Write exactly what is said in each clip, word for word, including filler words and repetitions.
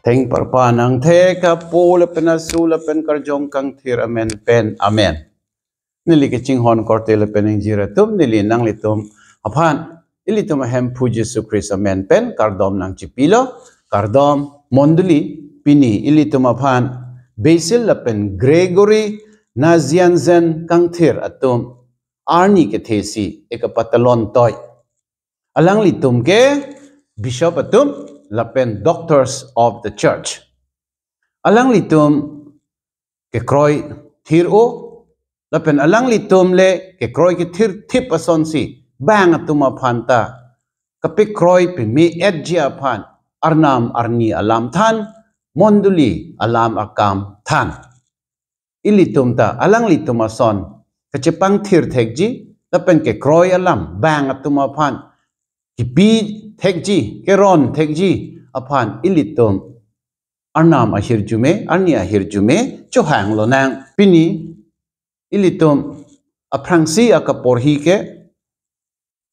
Thengparpan angthek apo lapen asu lapen karjong kangthir amen pen amen. Neli kachinghon korte lapen ingjir atum neli nanglitum aphan ilitum ahem Hemphu Jisu Christ amen pen kardom nangchipilo, kardom mondoli. Pini ilitum aphan Basil lapen Gregory Nazianzen kangthir atum arni kethesi ekapatalon toi. Alanglitum ke bishop atum lapen doctors of the church. Alanglitum kekroi thir-o lapen alanglitum le kekroi kethirthip asonsi bang atum aphan ta kapekroi peme-etji aphan arnam arni alam than, mondoli alam akam than. Ilitum ta alanglitum ason kachepangthir thekji lapen kekroi alam bang atum aphan kipi thekji, keron thekji aphan ilitum arnam ahirjume, arni ahirjume chohang lonang. Pini ilitum aphrangsi akaporhi ke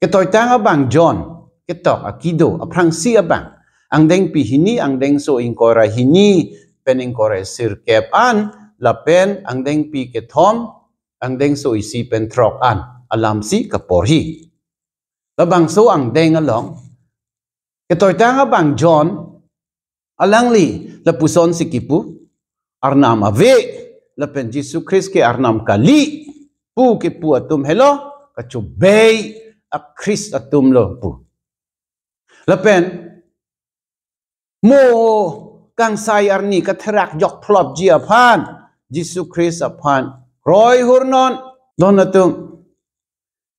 Ketoitang abang John ketok akido aphrangsi abang, angdengpi hini, angdengso ingkoi ra hini pen ingkoi ra sirkep an, lapen angdengpi kethom, angdengso isi pen throk an alamsi kaporhi. Labangso angdeng along Ketoitang abang John alangli lapusonsi kipu, Arnam ave, lapen Jisu Christ ke Arnam kali pu kipu atum helo, kachobei aKhrist atum lo pu. Lapen mo kangsai arni katherak jokphlopji aphan, Jisu Christ aphan kroihurnon. Don atum,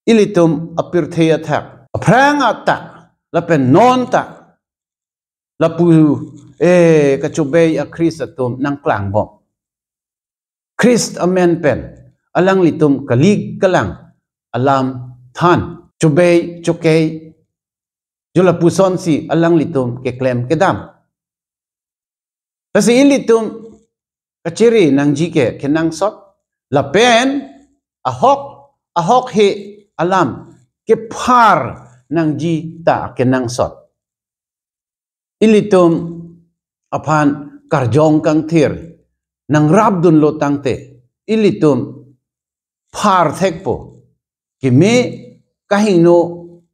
ilitum apirthe athak, aphrang athak, lapen non ta lapu, eh, kachobei aKhrist atum nangklangbom. Christ amen pen alanglitum kali kalang alam than, chobei chokei, jo lapusonsi alanglitum keklem kedam. Lasi ilitum kachere nangji ke kenangsot, lapen ahok, ahok he alam kephar nangji ta kenangsot. Ilitum aphan karjong kangthir nangrapdunlo tangte, ilitum phar thekpo, keme kahingno,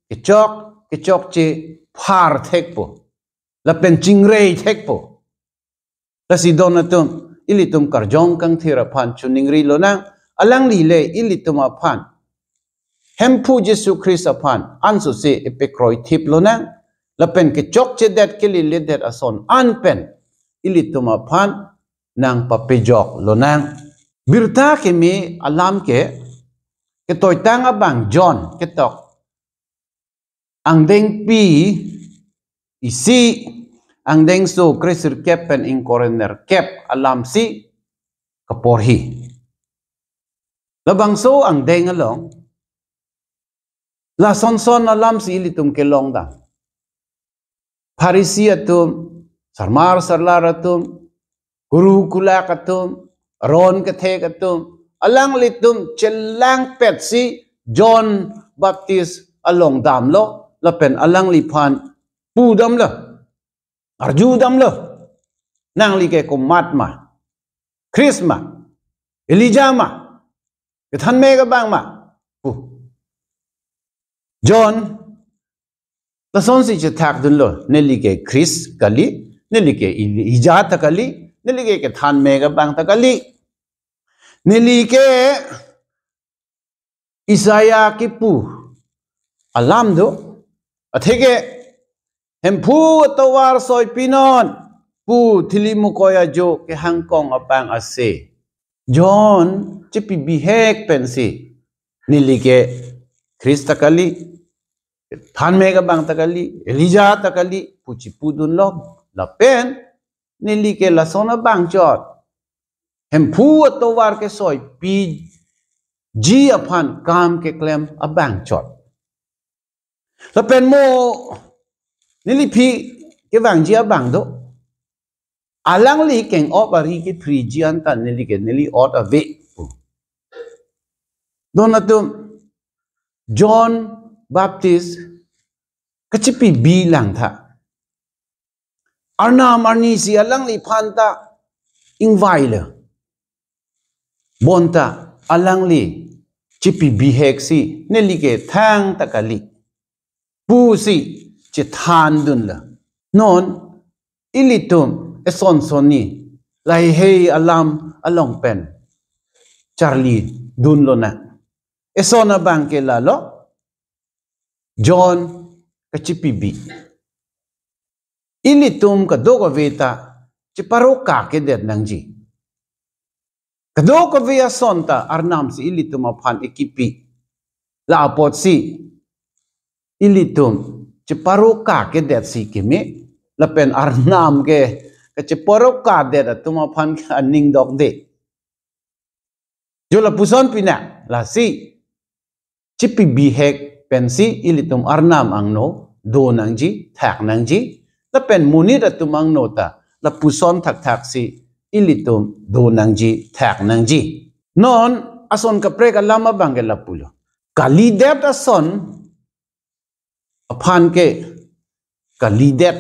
kechok kechokche phar thekpo, lapen chingrei thekpo. Lasi don atum, ilitum karjong kangthir aphan choningri lonang, alangli le ilitum aphan Hemphu Jisu Christ aphan ansose epekroi thip lonang, lapen kechokchedet keleletdet ason an pen ilitum aphan nangpapejok lonang. Birta keme alam ke Ketoitang abang John ketok angdengpi isi, angdengso kresirkep pen ingkoi ra nerkep alamsi kaporhi. Labangso angdeng along lasonson alamsi ilitum kelongdam. Pharisi atum, sarmar sarlar atum, kuru kulak atum, aron kethek atum, alanglitum chelangpetsi John Baptist along damlo, lapen alangliphan pudamlo, arjudamlo. Nangli ke komat ma? Christ ma? Elijah ma? Kethanmek abang ma? Pu. John lasonsi chethakdunlo, neli ke Christ kali, neli ke Elijah ta kali, neli ke kethanmek abang ta kali. Neli ke Isaiah kipu alam do, atheke Hemphu atovar soipinon pu thili mukoi ajo kehangkong abang ase. John chipi bihek pensi, neli ke Christ ta kali, thanmek abang ta kali, Elijah ta kali pu chipudunlo, lapen neli ke lason abangchot, Hemphu atovar kesoipiji aphan kam keklem abangchot. Lapen mo neliphi kevangji abang do, alangli keng-op ari kephriji anta neli ke neli ot ave. Don atum, John Baptist kachipi bi langtha. Arnam arni si alangliphan ta ingvailo. Bonta alangli chipibihek si neli ke thangta kali pusi chethandunlo. Non ilitum eson sonni lahei alam along pen charlidunlonang. Eson abang ke lalo, John kachipibi. Ilitum kadokave ta cheparoka kedet nangji. Kadokave ason ta Arnam si ilitum aphan ekipi. La apotsi ilitum cheparoka kedet si keme, lapen Arnam ke kacheparokadet atum aphan ke aning dokde. Jo lapuson pina, lasi chipibihek pensi ilitum Arnam angno do nangji, thak nangji, lapen monit atum angno ta lapuson thakthak si ilitum do nangji, thak nangji. Non ason kaprek alam abang ke lapulo. Kalidet ason aphan ke kalidet,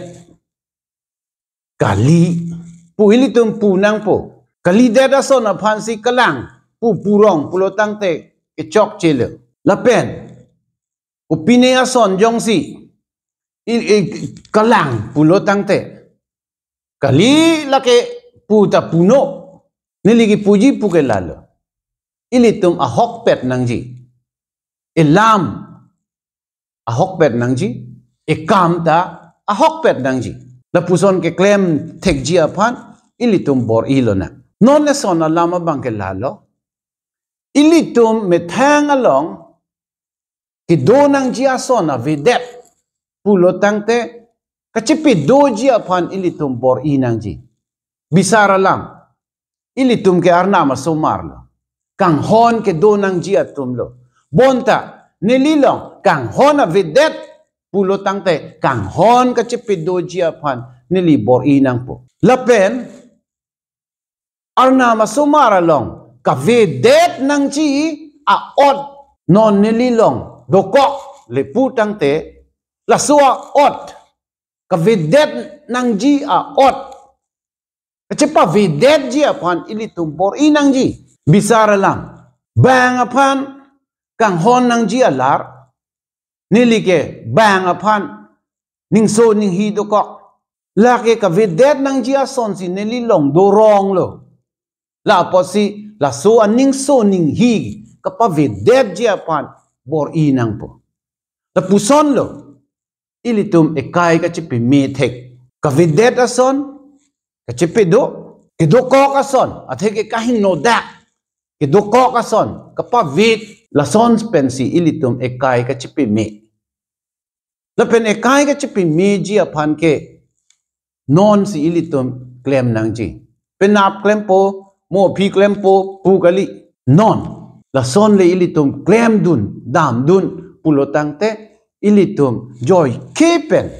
kali pu ilitum pu nangpo. Kalidet ason aphan si kalang pu purong pulo tangte kechokchelo. Lapen kopine ason jongsi i, i, kalang pulo tangte kali, lake pu ta puno. Neli kipuji pu ke lalo. Ilitum ahokpet nangji. Elam ahokpet nangji. Ekam ta ahokpet nangji. Lapuson keklem thekji aphan ilitum bor-ilonang. Non eson alam abang ke lalo. Ilitum methang along kedo nangji ason avedet pulo tangte kachepedoji aphan ilitum bor-i nangji. Bisar alam, ilitum ke Arnam asomar lo. Kanghon kedo nangji atum lo. Bonta neli along kanghon avedet pulo tangte kanghon kachepedoji aphan neli bor-i nangpo. Lapen Arnam asomar along kavedet nangji a-ot non neli along dokok le pu tangte, laso a-ot, kavedet nangji a-ot kachepavedetji aphan ilitum bor-i nangji. Bisar alam, bang aphan kanghon nangji alar, neli ke bang aphan ningso ninghi dokok. Lake kavedet nangji asonsi neli along dorong lo. La apotsi laso aningso ninghi kapavedetji aphan bor-i nangpo. Lapuson lo ilitum ekai kachepeme thek. Kavedet ason kachepedo, kedokok ason, atheke kahingno dak kedokok ason kapavek, lason pensi ilitum ekai kachepeme. Lapen ekai kachepemeji aphan ke nonsi ilitum klem nangji. Penap klempo, mo aphi klempo pu kali. Non lason le ilitum klemdun, damdun pulo tangte ilitum joike pen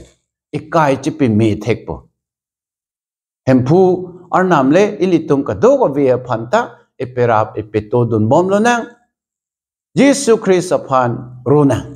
ekai chepeme thekpo. Hemphu Arnam le ilitum kadokave aphan ta eperap epetodun bomlonang. Jisu Khristo aphan ronang.